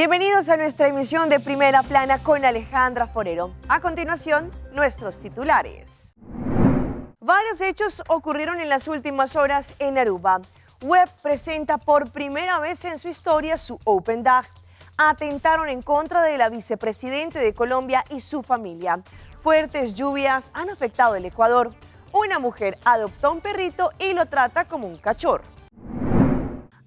Bienvenidos a nuestra emisión de Primera Plana con Alejandra Forero. A continuación, nuestros titulares. Varios hechos ocurrieron en las últimas horas en Aruba. Web presenta por primera vez en su historia su Open Dag. Atentaron en contra de la vicepresidente de Colombia y su familia. Fuertes lluvias han afectado el Ecuador. Una mujer adoptó un perrito y lo trata como un cachorro.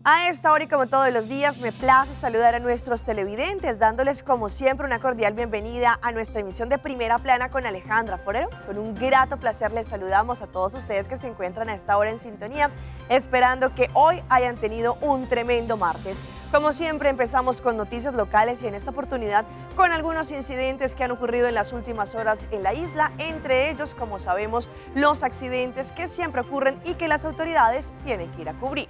A esta hora y como todos los días me place saludar a nuestros televidentes, dándoles como siempre una cordial bienvenida a nuestra emisión de Primera Plana con Alejandra Forero. Con un grato placer les saludamos a todos ustedes que se encuentran a esta hora en sintonía, esperando que hoy hayan tenido un tremendo martes. Como siempre empezamos con noticias locales y en esta oportunidad con algunos incidentes que han ocurrido en las últimas horas en la isla, entre ellos, como sabemos, los accidentes que siempre ocurren y que las autoridades tienen que ir a cubrir.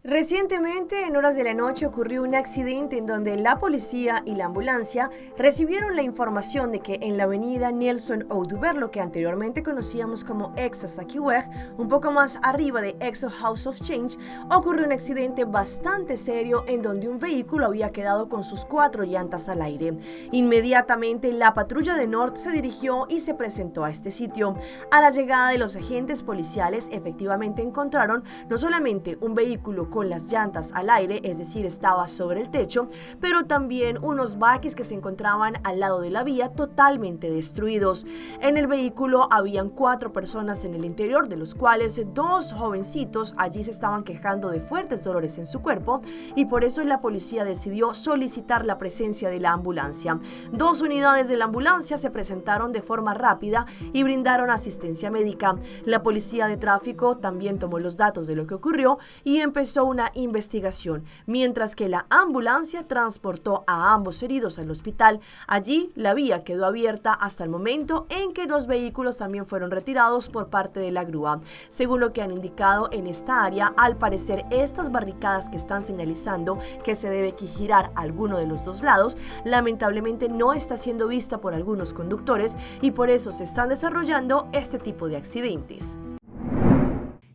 Recientemente, en horas de la noche, ocurrió un accidente en donde la policía y la ambulancia recibieron la información de que en la avenida Nelson Oduber, lo que anteriormente conocíamos como Ex Sakiweg, un poco más arriba de Exo House of Change, ocurrió un accidente bastante serio en donde un vehículo había quedado con sus cuatro llantas al aire. Inmediatamente, la patrulla de Nort se dirigió y se presentó a este sitio. A la llegada de los agentes policiales, efectivamente encontraron no solamente un vehículo con las llantas al aire, es decir, estaba sobre el techo, pero también unos baques que se encontraban al lado de la vía totalmente destruidos. En el vehículo habían cuatro personas en el interior, de los cuales dos jovencitos allí se estaban quejando de fuertes dolores en su cuerpo y por eso la policía decidió solicitar la presencia de la ambulancia. Dos unidades de la ambulancia se presentaron de forma rápida y brindaron asistencia médica. La policía de tráfico también tomó los datos de lo que ocurrió y empezó una investigación, mientras que la ambulancia transportó a ambos heridos al hospital. Allí la vía quedó abierta hasta el momento en que los vehículos también fueron retirados por parte de la grúa. Según lo que han indicado en esta área, al parecer estas barricadas que están señalizando que se debe girar alguno de los dos lados, lamentablemente no está siendo vista por algunos conductores y por eso se están desarrollando este tipo de accidentes.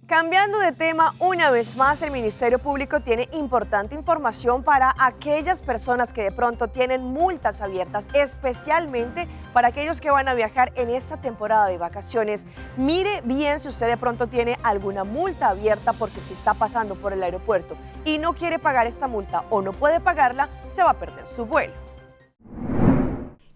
Cambiando de tema, una vez más el Ministerio Público tiene importante información para aquellas personas que de pronto tienen multas abiertas, especialmente para aquellos que van a viajar en esta temporada de vacaciones. Mire bien si usted de pronto tiene alguna multa abierta, porque si está pasando por el aeropuerto y no quiere pagar esta multa o no puede pagarla, se va a perder su vuelo.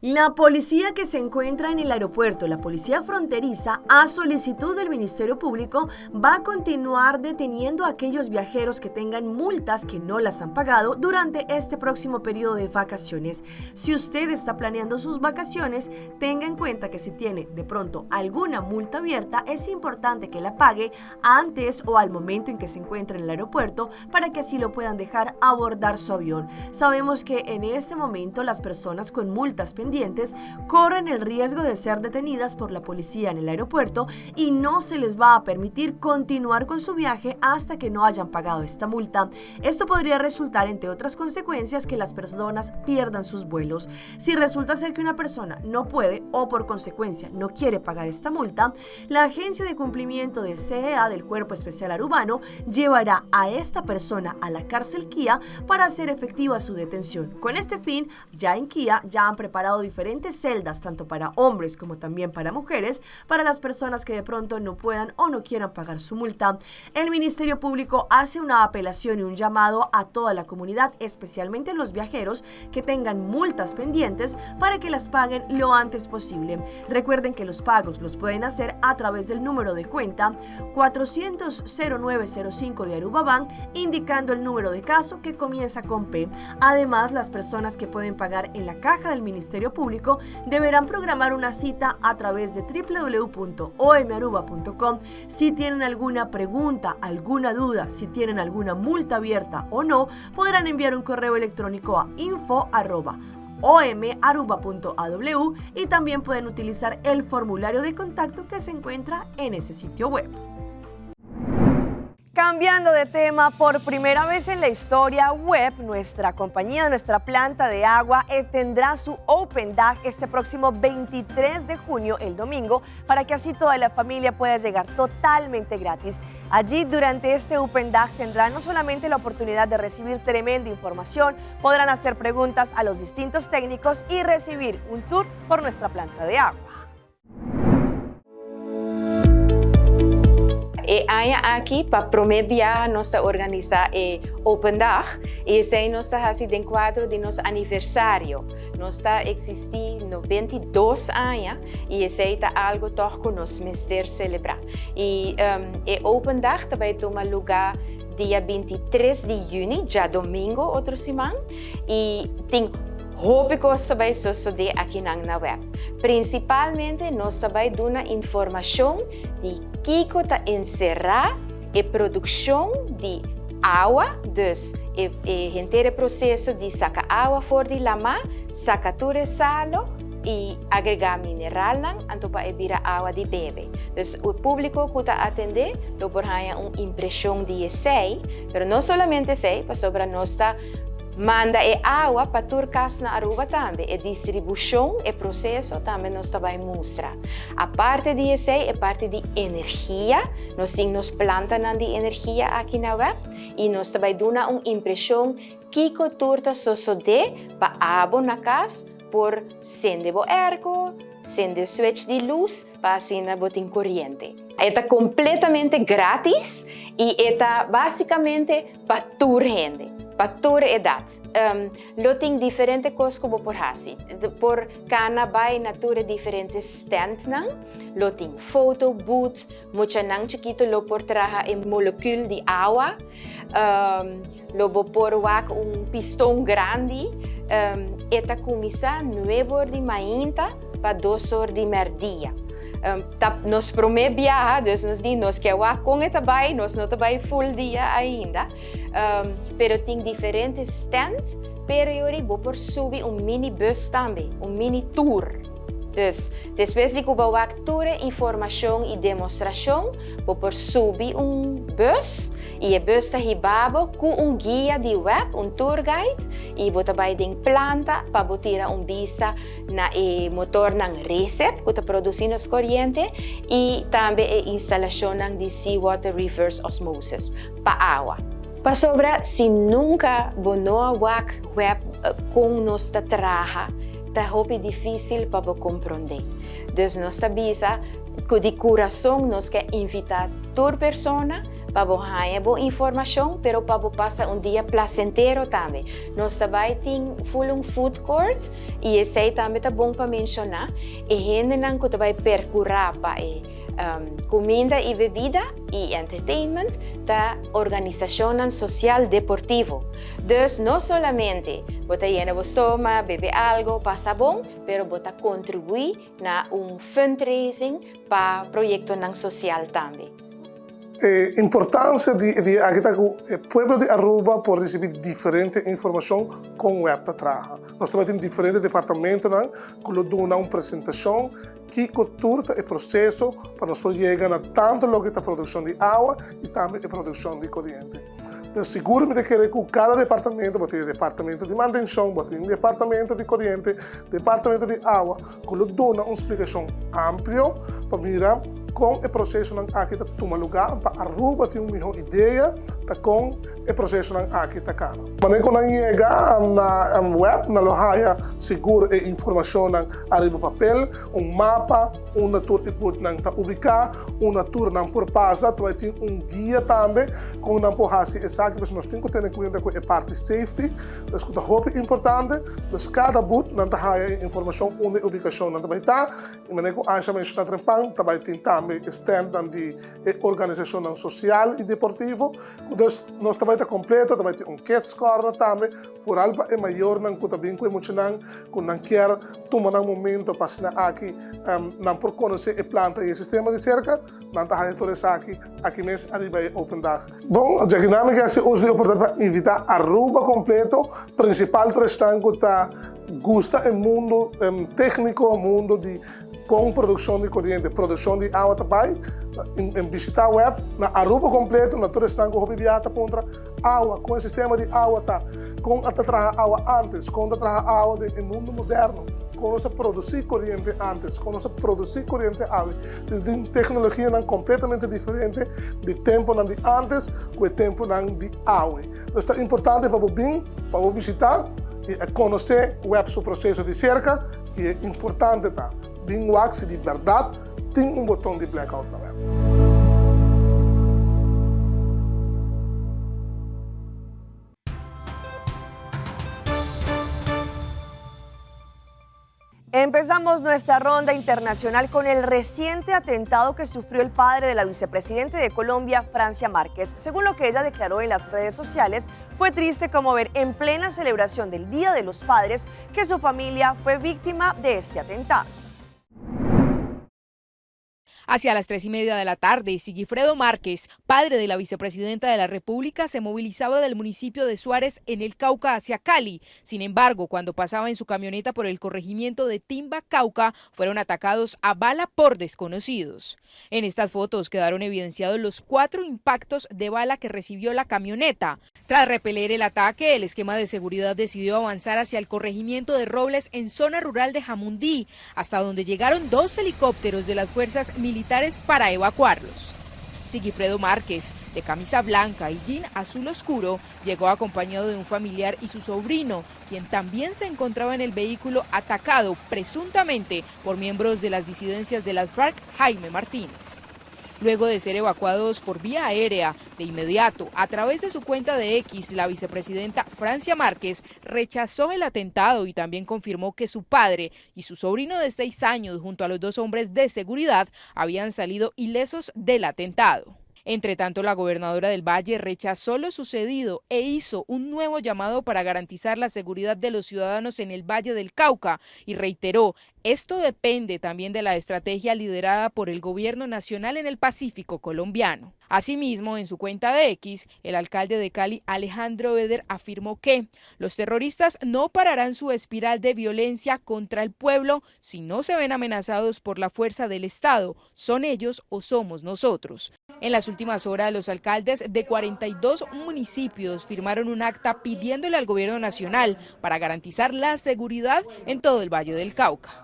La policía que se encuentra en el aeropuerto, la policía fronteriza, a solicitud del Ministerio Público, va a continuar deteniendo a aquellos viajeros que tengan multas que no las han pagado durante este próximo periodo de vacaciones. Si usted está planeando sus vacaciones, tenga en cuenta que si tiene de pronto alguna multa abierta, es importante que la pague antes o al momento en que se encuentre en el aeropuerto para que así lo puedan dejar abordar su avión. Sabemos que en este momento las personas con multas pendientes corren el riesgo de ser detenidas por la policía en el aeropuerto y no se les va a permitir continuar con su viaje hasta que no hayan pagado esta multa. Esto podría resultar, entre otras consecuencias, que las personas pierdan sus vuelos. Si resulta ser que una persona no puede o por consecuencia no quiere pagar esta multa, la Agencia de Cumplimiento de CEA del Cuerpo Especial Arubano llevará a esta persona a la cárcel Kia para hacer efectiva su detención. Con este fin, ya en Kia ya han preparado diferentes celdas, tanto para hombres como también para mujeres, para las personas que de pronto no puedan o no quieran pagar su multa. El Ministerio Público hace una apelación y un llamado a toda la comunidad, especialmente los viajeros que tengan multas pendientes, para que las paguen lo antes posible. Recuerden que los pagos los pueden hacer a través del número de cuenta 400-0905 de Aruba Bank, indicando el número de caso que comienza con P. Además, las personas que pueden pagar en la caja del Ministerio Público deberán programar una cita a través de www.omaruba.com. Si tienen alguna pregunta, alguna duda, si tienen alguna multa abierta o no, podrán enviar un correo electrónico a info@omaruba.aw y también pueden utilizar el formulario de contacto que se encuentra en ese sitio web. Cambiando de tema, por primera vez en la historia WEB, nuestra compañía, nuestra planta de agua, tendrá su Open Dag este próximo 23 de junio, el domingo, para que así toda la familia pueda llegar totalmente gratis. Allí, durante este Open Dag, tendrán no solamente la oportunidad de recibir tremenda información, podrán hacer preguntas a los distintos técnicos y recibir un tour por nuestra planta de agua. E aña aki pa prome biaha nos ta organisa e Open Dag y esey nos ta haci den cuadro di nos aniversario. Nos ta existi 92 aña y esey ta algo toch cu nos mester celebra. Y e Open Dag ta bay tuma luga dia 23 di juni, djadomingo otro siman, y tin hopi cos ta bay sosode akinan na web. Principalmente nos ta bay duna informacion di kiko ta encerra e produccion di awa, dus e henter e proceso di saca awa for di lama, saca tur e salo y agrega mineralnan anto pa e bira awa di bebe. Dus e publico cu ta atende lo por haya un impresion di esey, pero no solamente esey, pasobra nos ta Manda e awa pa tur kas na Aruba tambe. E distribushon, e proseso tambe nos ta bai mustra. Aparte di esei e parti di energia, nos tin nos plantanan di energia aki na web i nos ta bai duna un impreshon kiko tur ta sosodé pa abo na kas por sende bo airco, sende switch di lus pa asina bo tin koriente. E ta kompletamente gratis i e ta basikamente pa tur hende, pa tur edat. Lo tin diferente kos ku bo por hasi. Por kana bai na tur e diferente standnan, lo tin photo booth, muchanan chikitu lo por traha e molekül di awa, lo bo por wak un piston grandi. E ta kuminsá nuebe or di mainta pa dos or di mèrdia. Ta nos promé biaha, dus nos di nos ke wak kon e ta bai, nos no ta bai full dia ainda. Pero tin diferente stand, pero yori bo por subi un mini bus tambe, un mini tour. Dus, despues di ku bo wak tur e informashon i demostrashon, bo por subi un bus i e bus ta hiba bo ku un guia di web, un tour guide, i bo ta bai den planta pa bo tira un bista na e motornan Recep ku ta produsí nos koriente i tambe e instalashonnan di seawater reverse osmosis pa awa. Pasobra si nunka bo no a wak web kon nos ta traha, ta hopi difísil pa bo komprondé. Dus nos ta bisa ku di kurason nos ke invitá tur persona pa bo haña bo informashon, pero pa bo pasa un dia plasentero tambe. Nos ta bai tin ful un food court i esei tambe ta bon pa menshoná. E hendenan ku ta bai perkurá pa e kuminda i bebida i entertainment ta organisashonnan sosial deportivo. Dus no solamente bo ta yena bo stoma, bebe algo, pasa bon, pero bo ta kontribuí na un fundraising pa proyektonan sosial tambe. E importancia di e dia aki ta cu e pueblo di Aruba por ricibi diferente informacion con web ta traha. Nos ta bay tin diferente departamentonan cu lo duna un presentacion kico tur ta e proceso pa nos por yega na tanto loke ta produccion di awa y tambe e produccion di coriente. Entonces sigur mi ta kere cu cada departamento, bo tin e departamento di mantencion, bo tin departamento di coriente, departamento di awa, cu lo duna un splicacion amplio pa mira con e procesonan aki ta tuma lugar pa Aruba tin un miho idea ta con e procesonan aki ta cana. Manera cu nan yega na web nan lo haya sigur e informacionnan ariba papel, un mapa unda tur e butnan ta ubica, unda tur nan por pasa, ta bay tin un guia tambe con nan por haci esaki, pasobra nos tin cu tene cuenta cu e parti safety. Pues ku ta hopi importante, pues kada but nan ta haya e informashon unda e ubikashonnan ta bai ta, i manera ku Ansha menshoná trempan, ta bai tin tambe e stèntnan di e organisashonnan sosial i deportivo, ku dus nos ta bai ta kompleto, ta bai tin un kids corner tambe, foral pa e mayornan ku ta bin ku e muchanan ku nan kier tuma nan momento pa asina aki nan por konosé e planta i e sistema di serka. Nan ta haña tur esaki aki mes ariba e Open Dag. Bon, djakinan mi ke hasi uso di oportunidat pa invitá Aruba kompleto, prinsipal tur esnan ku ta gusta e mundu tékniko, mundu di Kon produkshon di koriente, produkshon di awa ta bai, bishita web na Aruba kompleto, na tur esnan ku hopi biaha ta puntra awa, kon e sistema di awa ta, kon a ta traha awa antes, kon ta traha awa den e mundu moderno, kon nos a produsí koriente antes, kon nos a produsí koriente awe. Tin teknologianan kompletamente diferente di tempunan di antes ku e tempunan di awe. Pues ta importante pa bo bin, pa bo bishita i konosé web su proseso di serka. I e importante ta, bin wak si di bèrdat tin un boton di blackout na web. Empezamos nuestra ronda internacional con el reciente atentado que sufrió el padre de la vicepresidente de Colombia, Francia Márquez. Según lo que ella declaró en las redes sociales, fue triste como ver en plena celebración del Día de los Padres que su familia fue víctima de este atentado. Hacia las tres y media de la tarde, Sigifredo Márquez, padre de la vicepresidenta de la República, se movilizaba del municipio de Suárez en el Cauca hacia Cali. Sin embargo, cuando pasaba en su camioneta por el corregimiento de Timba, Cauca, fueron atacados a bala por desconocidos. En estas fotos quedaron evidenciados los cuatro impactos de bala que recibió la camioneta. Tras repeler el ataque, el esquema de seguridad decidió avanzar hacia el corregimiento de Robles en zona rural de Jamundí, hasta donde llegaron dos helicópteros de las fuerzas militares para evacuarlos. Sigifredo Márquez, de camisa blanca y jean azul oscuro, llegó acompañado de un familiar y su sobrino, quien también se encontraba en el vehículo atacado presuntamente por miembros de las disidencias de las FARC, Jaime Martínez. Luego de ser evacuados por vía aérea, de inmediato, a través de su cuenta de X, la vicepresidenta Francia Márquez rechazó el atentado y también confirmó que su padre y su sobrino de seis años, junto a los dos hombres de seguridad, habían salido ilesos del atentado. Entre tanto, la gobernadora del Valle rechazó lo sucedido e hizo un nuevo llamado para garantizar la seguridad de los ciudadanos en el Valle del Cauca y reiteró, esto depende también de la estrategia liderada por el gobierno nacional en el Pacífico colombiano. Asimismo, en su cuenta de X, el alcalde de Cali, Alejandro Eder, afirmó que los terroristas no pararán su espiral de violencia contra el pueblo si no se ven amenazados por la fuerza del Estado. Son ellos o somos nosotros. En las últimas horas, los alcaldes de 42 municipios firmaron un acta pidiéndole al gobierno nacional para garantizar la seguridad en todo el Valle del Cauca.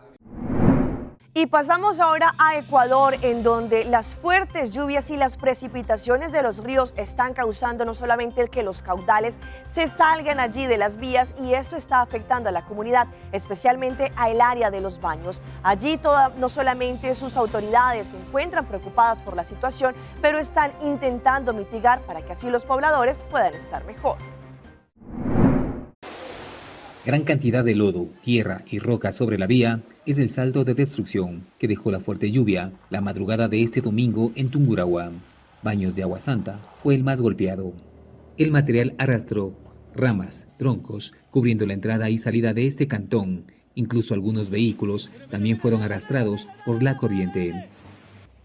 Y pasamos ahora a Ecuador, en donde las fuertes lluvias y las precipitaciones de los ríos están causando no solamente el que los caudales se salgan allí de las vías, y esto está afectando a la comunidad, especialmente al área de los baños. Allí toda, no solamente sus autoridades se encuentran preocupadas por la situación, pero están intentando mitigar para que así los pobladores puedan estar mejor. Gran cantidad de lodo, tierra y roca sobre la vía es el saldo de destrucción que dejó la fuerte lluvia la madrugada de este domingo en Tungurahua. Baños de Agua Santa fue el más golpeado. El material arrastró ramas, troncos, cubriendo la entrada y salida de este cantón. Incluso algunos vehículos también fueron arrastrados por la corriente.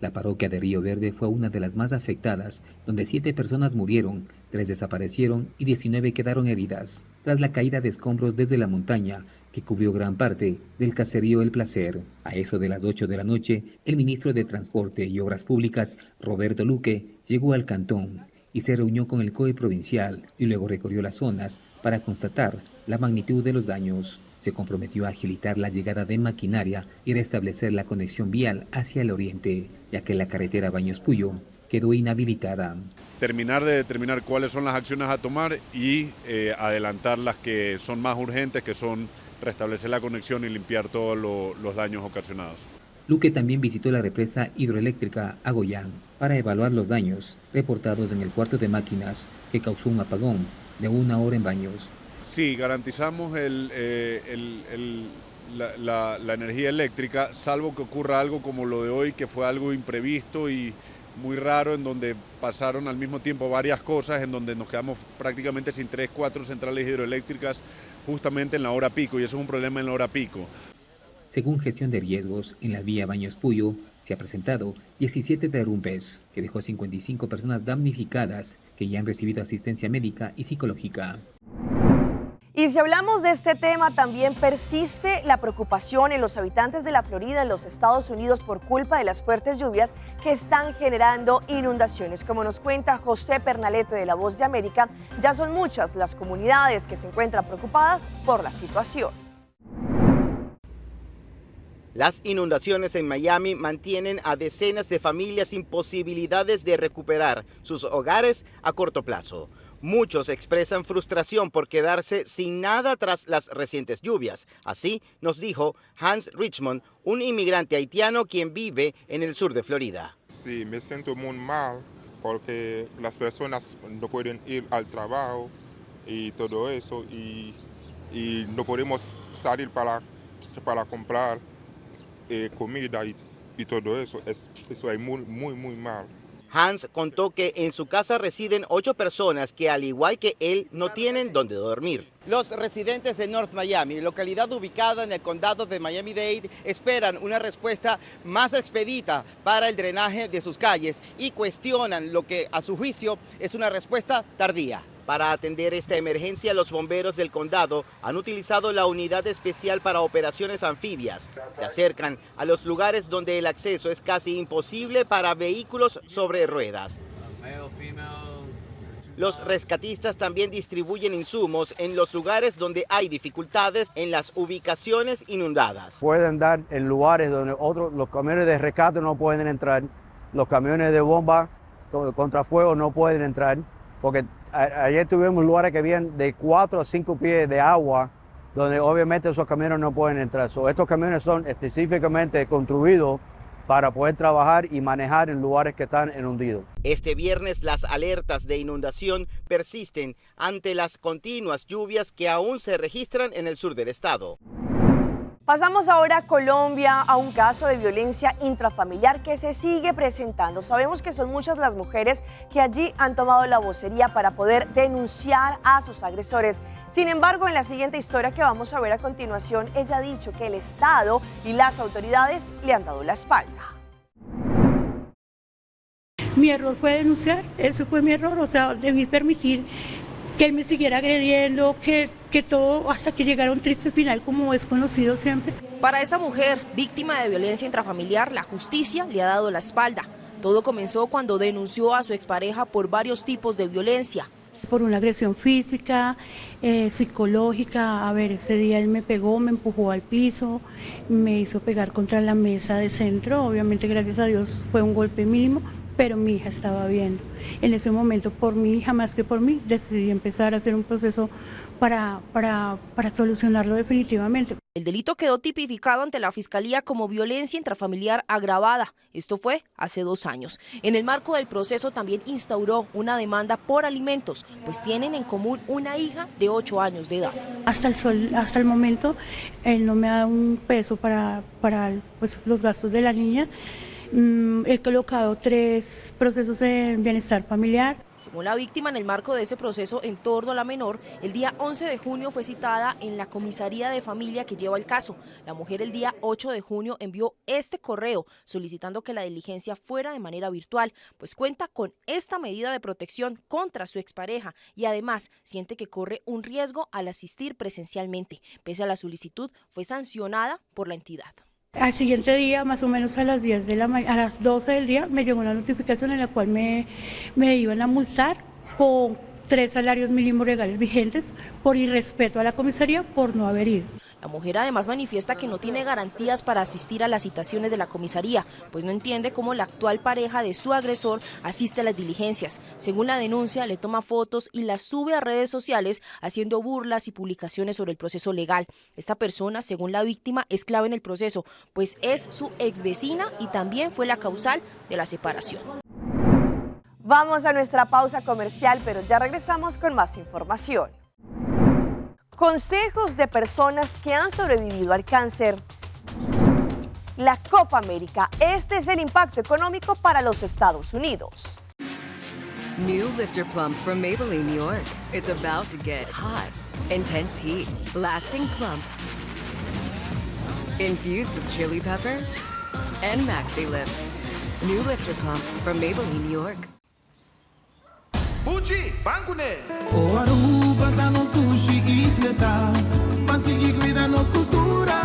La parroquia de Río Verde fue una de las más afectadas, donde siete personas murieron, tres desaparecieron y 19 quedaron heridas, tras la caída de escombros desde la montaña, que cubrió gran parte del caserío El Placer. A eso de las 8 de la noche, el ministro de Transporte y Obras Públicas, Roberto Luque, llegó al cantón y se reunió con el COE provincial y luego recorrió las zonas para constatar la magnitud de los daños. Se comprometió a agilitar la llegada de maquinaria y restablecer la conexión vial hacia el oriente, ya que la carretera Baños Puyo quedó inhabilitada. Terminar de determinar cuáles son las acciones a tomar y eh, adelantar las que son más urgentes, que son restablecer la conexión y limpiar todos los daños ocasionados. Luque también visitó la represa hidroeléctrica Agoyán para evaluar los daños reportados en el cuarto de máquinas que causó un apagón de una hora en Baños. Sí, garantizamos eh, la, la energía eléctrica, salvo que ocurra algo como lo de hoy, que fue algo imprevisto y muy raro, en donde pasaron al mismo tiempo varias cosas, en donde nos quedamos prácticamente sin tres, cuatro centrales hidroeléctricas justamente en la hora pico, y eso es un problema en la hora pico. Según gestión de riesgos, en la vía Baños Puyo se ha presentado 17 derrumbes, que dejó 55 personas damnificadas que ya han recibido asistencia médica y psicológica. Y Y si hablamos de este tema, también persiste la preocupación en los habitantes de la Florida, en los Estados Unidos, por culpa de las fuertes lluvias que están generando inundaciones. Como nos cuenta José Pernalete de La Voz de América, ya son muchas las comunidades que se encuentran preocupadas por la situación. Las inundaciones en Miami mantienen a decenas de familias sin posibilidades de recuperar sus hogares a corto plazo. Muchos expresan frustración por quedarse sin nada tras las recientes lluvias. Así nos dijo Hans Richmond, un inmigrante haitiano quien vive en el sur de Florida. Sí, me siento muy mal porque las personas no pueden ir al trabajo y todo eso y no podemos salir para comprar comida y todo eso. Eso es muy, muy, muy mal. Hans contó que en su casa residen 8 personas que, al igual que él, no tienen dónde dormir. Los residentes de North Miami, localidad ubicada en el condado de Miami-Dade, esperan una respuesta más expedita para el drenaje de sus calles y cuestionan lo que, a su juicio, es una respuesta tardía. Para atender esta emergencia, los bomberos del condado han utilizado la unidad especial para operaciones anfibias. Se acercan a los lugares donde el acceso es casi imposible para vehículos sobre ruedas. Los rescatistas también distribuyen insumos en los lugares donde hay dificultades en las ubicaciones inundadas. Pueden dar en lugares donde los camiones de rescate no pueden entrar, los camiones de bomba contra fuego no pueden entrar, porque ayer tuvimos lugares que habían de 4 a 5 pies de agua, donde obviamente esos camiones no pueden entrar. Estos camiones son específicamente construidos para poder trabajar y manejar en lugares que están inundidos. Este viernes las alertas de inundación persisten ante las continuas lluvias que aún se registran en el sur del estado. Pasamos ahora a Colombia, a un caso de violencia intrafamiliar que se sigue presentando. Sabemos que son muchas las mujeres que allí han tomado la vocería para poder denunciar a sus agresores. Sin embargo, en la siguiente historia que vamos a ver a continuación, ella ha dicho que el Estado y las autoridades le han dado la espalda. Mi error fue denunciar, ese fue mi error, debí permitir que él me siguiera agrediendo, que todo, hasta que llegara un triste final como es conocido siempre. Para esta mujer, víctima de violencia intrafamiliar, la justicia le ha dado la espalda. Todo comenzó cuando denunció a su expareja por varios tipos de violencia. Por una agresión física, psicológica, ese día él me pegó, me empujó al piso, me hizo pegar contra la mesa de centro, obviamente gracias a Dios fue un golpe mínimo, pero mi hija estaba viendo. En ese momento, por mi hija más que por mí, decidí empezar a hacer un proceso para solucionarlo definitivamente. El delito quedó tipificado ante la Fiscalía como violencia intrafamiliar agravada. Esto fue hace 2 años. En el marco del proceso también instauró una demanda por alimentos, pues tienen en común una hija de 8 años de edad. Hasta el momento, él no me ha dado un peso para los gastos de la niña. He colocado 3 procesos en bienestar familiar. Según la víctima, en el marco de ese proceso en torno a la menor, el día 11 de junio fue citada en la comisaría de familia que lleva el caso. La mujer el día 8 de junio envió este correo solicitando que la diligencia fuera de manera virtual, pues cuenta con esta medida de protección contra su expareja y además siente que corre un riesgo al asistir presencialmente. Pese a la solicitud, fue sancionada por la entidad. Al siguiente día, más o menos a las 10 de la ma-, a las 12 del día, me llegó una notificación en la cual me iban a multar con 3 salarios mínimos legales vigentes por irrespeto a la comisaría por no haber ido. La mujer además manifiesta que no tiene garantías para asistir a las citaciones de la comisaría, pues no entiende cómo la actual pareja de su agresor asiste a las diligencias. Según la denuncia, le toma fotos y las sube a redes sociales haciendo burlas y publicaciones sobre el proceso legal. Esta persona, según la víctima, es clave en el proceso, pues es su exvecina y también fue la causal de la separación. Vamos a nuestra pausa comercial, pero ya regresamos con más información. Consejos de personas que han sobrevivido al cáncer. La Copa América. Este es el impacto económico para los Estados Unidos. New Lifter Plump from Maybelline, New York. It's about to get hot. Intense heat. Lasting plump. Infused with chili pepper and Maxi Lift. New Lifter Plump from Maybelline, New York. Buchi, ban cune! O Aruba, ta nos dushi. isla ta pa sigui cuida nos cultura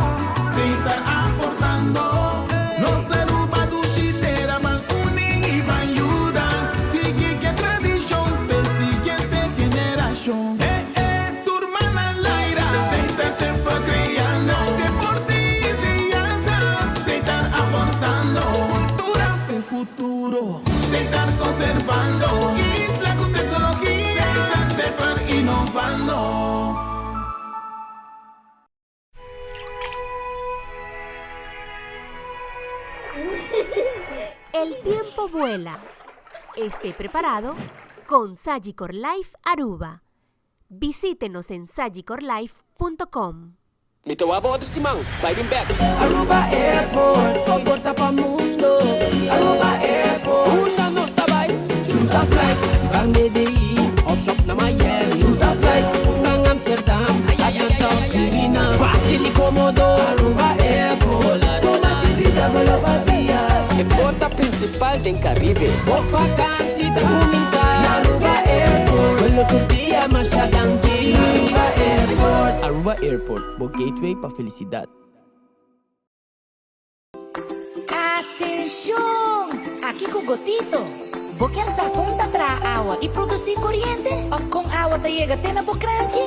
Setar aportando nos Aruba dushi tera ban uni y ban yuda sigui ke tradicion p'e siguiente generacion Eh eh tur man a laira Setar semper creando deporte y enseñanza Setar aportando cultura p'e futuro. Setar conservando isla cu tecnologia. Setar semper innovando. El tiempo vuela. Esté preparado con Sagicor Life Aruba. Visítenos en sagicorlife.com. Mi ta wak bo otro siman. Bai bin bek. Aruba Airport, con porta pa mundo. Aruba Airport, Unda nos ta bai? Choose a flight, ban BDI of shop na Miami. Choose a flight, ban Amsterdam, Atlanta of Suriname. Facil y comodo, Aruba Airport. Con actividad bo lo papia. E porta principal den Caribe. Bo vakantie ta cuminsa na Aruba Airport. Pueblo tur dia masha danki. Aruba Airport. Aruba Airport, bo gateway pa felicidad. Atencion! Aki cu Gotito! Bo kier sa con ta traha awa y produci coriente? Of con awa ta yega te na bo cranchi?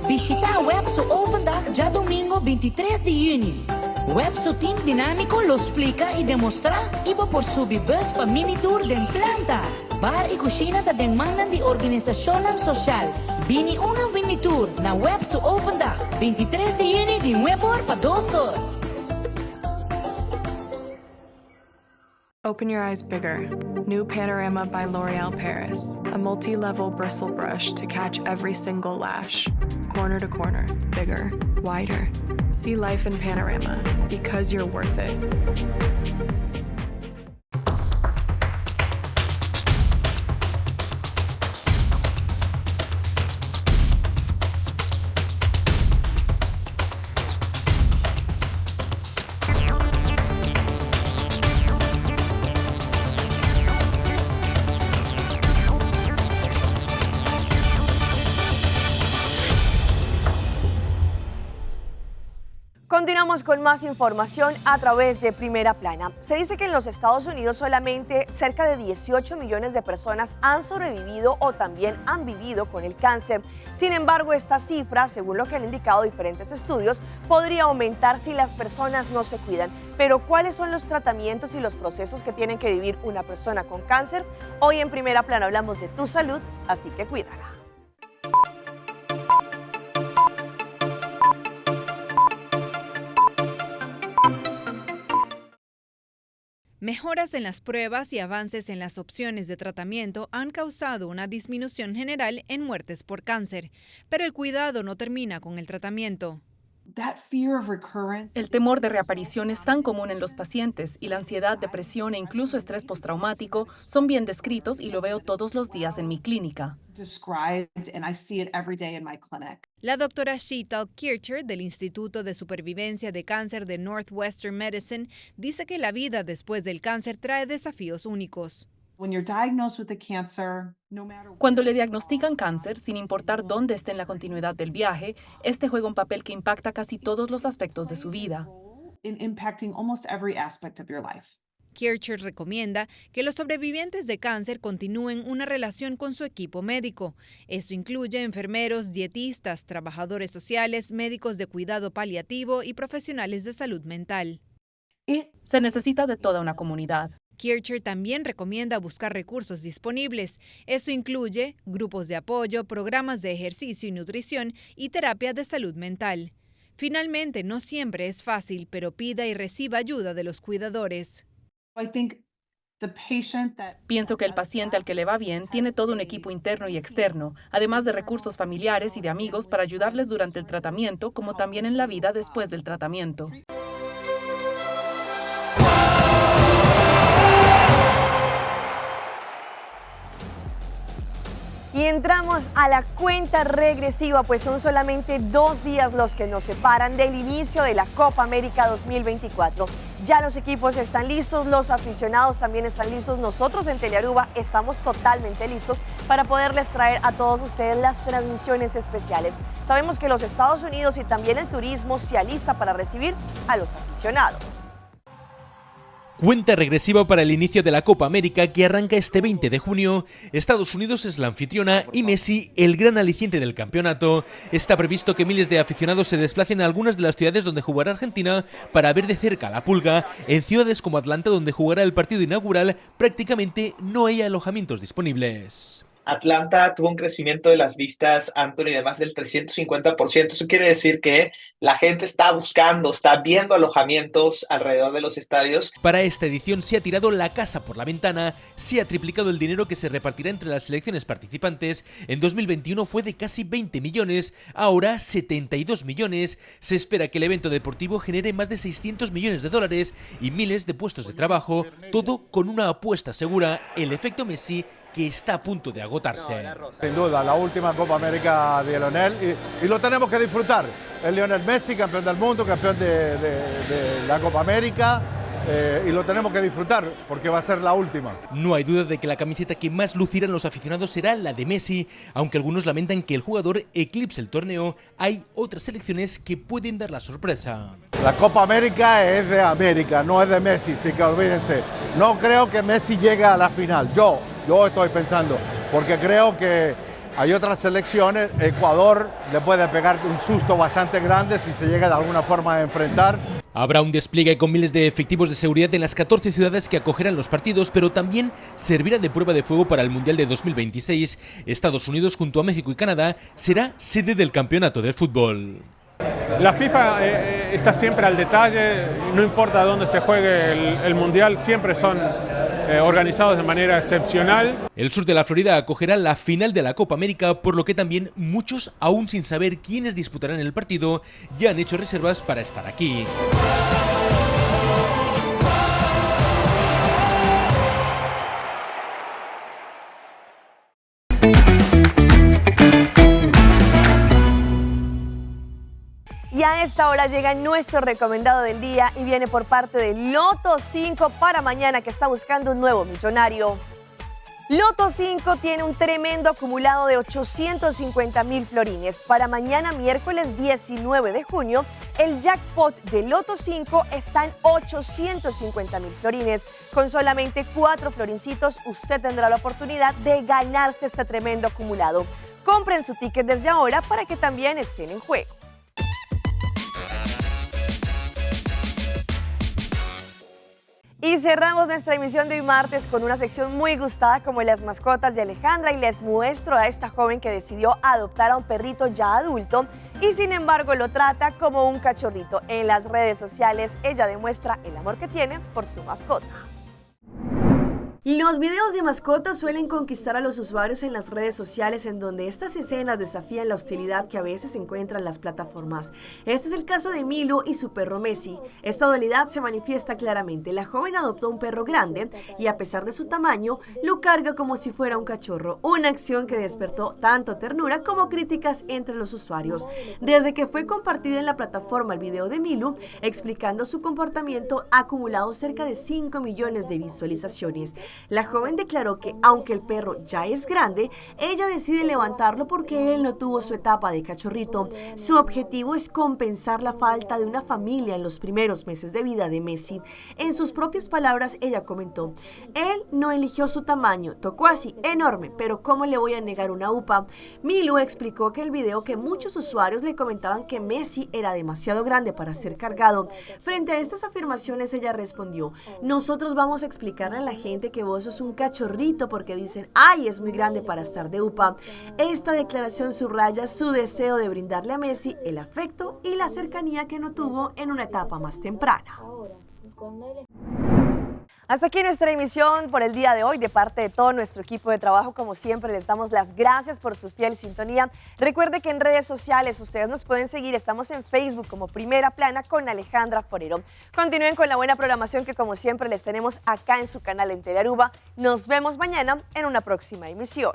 Bishita web su Open Dag djadomingo 23 di juni. Web su team dinamico lo splica y demostra y bo por subi bus pa mini tour den planta. Bar y cushina ta den mannan di organisacionnan social. Bini una mini tour na web su Open Dag, 23 di juni di nuebe or pa dos or. Open your eyes bigger. New Panorama by L'Oreal Paris. A multi level bristle brush to catch every single lash. Corner to corner, bigger, wider. See life in panorama because you're worth it. Continuamos con más información a través de Primera Plana. Se dice que en los Estados Unidos solamente cerca de 18 millones de personas han sobrevivido o también han vivido con el cáncer. Sin embargo, esta cifra, según lo que han indicado diferentes estudios, podría aumentar si las personas no se cuidan. Pero, ¿cuáles son los tratamientos y los procesos que tienen que vivir una persona con cáncer? Hoy en Primera Plana hablamos de tu salud, así que cuídala. Mejoras en las pruebas y avances en las opciones de tratamiento han causado una disminución general en muertes por cáncer, pero el cuidado no termina con el tratamiento. El temor de reaparición es tan común en los pacientes y la ansiedad, depresión e incluso estrés postraumático son bien descritos y lo veo todos los días en mi clínica. La doctora Sheetal Kircher del Instituto de Supervivencia de Cáncer de Northwestern Medicine dice que la vida después del cáncer trae desafíos únicos. Cuando le diagnostican cáncer, sin importar dónde esté en la continuidad del viaje, este juega un papel que impacta casi todos los aspectos de su vida. Kircher recomienda que los sobrevivientes de cáncer continúen una relación con su equipo médico. Esto incluye enfermeros, dietistas, trabajadores sociales, médicos de cuidado paliativo y profesionales de salud mental. Se necesita de toda una comunidad. Kircher también recomienda buscar recursos disponibles. Eso incluye grupos de apoyo, programas de ejercicio y nutrición y terapia de salud mental. Finalmente, no siempre es fácil, pero pida y reciba ayuda de los cuidadores. Pienso que el paciente al que le va bien tiene todo un equipo interno y externo, además de recursos familiares y de amigos para ayudarles durante el tratamiento, como también en la vida después del tratamiento. Y entramos a la cuenta regresiva, pues son solamente dos días los que nos separan del inicio de la Copa América 2024. Ya los equipos están listos, los aficionados también están listos, nosotros en Telearuba estamos totalmente listos para poderles traer a todos ustedes las transmisiones especiales. Sabemos que los Estados Unidos y también el turismo se alista para recibir a los aficionados. Cuenta regresiva para el inicio de la Copa América que arranca este 20 de junio. Estados Unidos es la anfitriona y Messi el gran aliciente del campeonato. Está previsto que miles de aficionados se desplacen a algunas de las ciudades donde jugará Argentina para ver de cerca la pulga. En ciudades como Atlanta, donde jugará el partido inaugural, prácticamente no hay alojamientos disponibles. Atlanta tuvo un crecimiento de las vistas, Anthony, de más del 350%. Eso quiere decir que la gente está buscando, está viendo alojamientos alrededor de los estadios. Para esta edición se ha tirado la casa por la ventana, se ha triplicado el dinero que se repartirá entre las selecciones participantes. En 2021 fue de casi 20 millones, ahora 72 millones. Se espera que el evento deportivo genere más de 600 millones de dólares y miles de puestos de trabajo, todo con una apuesta segura, el efecto Messi, que está a punto de agotarse. Sin duda, la última Copa América de Lionel y lo tenemos que disfrutar. El Lionel Messi, campeón del mundo, campeón de la Copa América, y lo tenemos que disfrutar porque va a ser la última. No hay duda de que la camiseta que más lucirán los aficionados será la de Messi, aunque algunos lamentan que el jugador eclipse el torneo, hay otras selecciones que pueden dar la sorpresa. La Copa América es de América, no es de Messi, así que olvídense. No creo que Messi llegue a la final, yo estoy pensando, porque creo que hay otras selecciones. Ecuador le puede pegar un susto bastante grande si se llega de alguna forma a enfrentar. Habrá un despliegue con miles de efectivos de seguridad en las 14 ciudades que acogerán los partidos, pero también servirá de prueba de fuego para el Mundial de 2026. Estados Unidos, junto a México y Canadá, será sede del campeonato de fútbol. La FIFA está siempre al detalle, no importa dónde se juegue el Mundial, siempre son organizados de manera excepcional. El sur de la Florida acogerá la final de la Copa América, por lo que también muchos, aún sin saber quiénes disputarán el partido, ya han hecho reservas para estar aquí. Y a esta hora llega nuestro recomendado del día y viene por parte de Loto 5 para mañana, que está buscando un nuevo millonario. Loto 5 tiene un tremendo acumulado de 850.000 florines. Para mañana, miércoles 19 de junio, el jackpot de Loto 5 está en 850.000 florines. Con solamente 4 florincitos, usted tendrá la oportunidad de ganarse este tremendo acumulado. Compren su ticket desde ahora para que también estén en juego. Y cerramos nuestra emisión de hoy martes con una sección muy gustada como las mascotas de Alejandra, y les muestro a esta joven que decidió adoptar a un perrito ya adulto y sin embargo lo trata como un cachorrito. En las redes sociales ella demuestra el amor que tiene por su mascota. Los videos de mascotas suelen conquistar a los usuarios en las redes sociales, en donde estas escenas desafían la hostilidad que a veces encuentran las plataformas. Este es el caso de Milo y su perro Messi. Esta dualidad se manifiesta claramente. La joven adoptó un perro grande y, a pesar de su tamaño, lo carga como si fuera un cachorro, una acción que despertó tanto ternura como críticas entre los usuarios. Desde que fue compartida en la plataforma el video de Milo, explicando su comportamiento, ha acumulado cerca de 5 millones de visualizaciones. La joven declaró que, aunque el perro ya es grande, ella decide levantarlo porque él no tuvo su etapa de cachorrito. Su objetivo es compensar la falta de una familia en los primeros meses de vida de Messi. En sus propias palabras, ella comentó: él no eligió su tamaño, tocó así, enorme, pero ¿cómo le voy a negar una upa? Milo explicó que el video que muchos usuarios le comentaban que Messi era demasiado grande para ser cargado. Frente a estas afirmaciones, ella respondió: nosotros vamos a explicarle a la gente que vos sos un cachorrito porque dicen, ay, es muy grande para estar de upa. Esta declaración subraya su deseo de brindarle a Messi el afecto y la cercanía que no tuvo en una etapa más temprana. Hasta aquí nuestra emisión por el día de hoy. De parte de todo nuestro equipo de trabajo, como siempre, les damos las gracias por su fiel sintonía. Recuerde que en redes sociales ustedes nos pueden seguir. Estamos en Facebook como Primera Plana con Alejandra Forero. Continúen con la buena programación que, como siempre, les tenemos acá en su canal en Telearuba. Nos vemos mañana en una próxima emisión.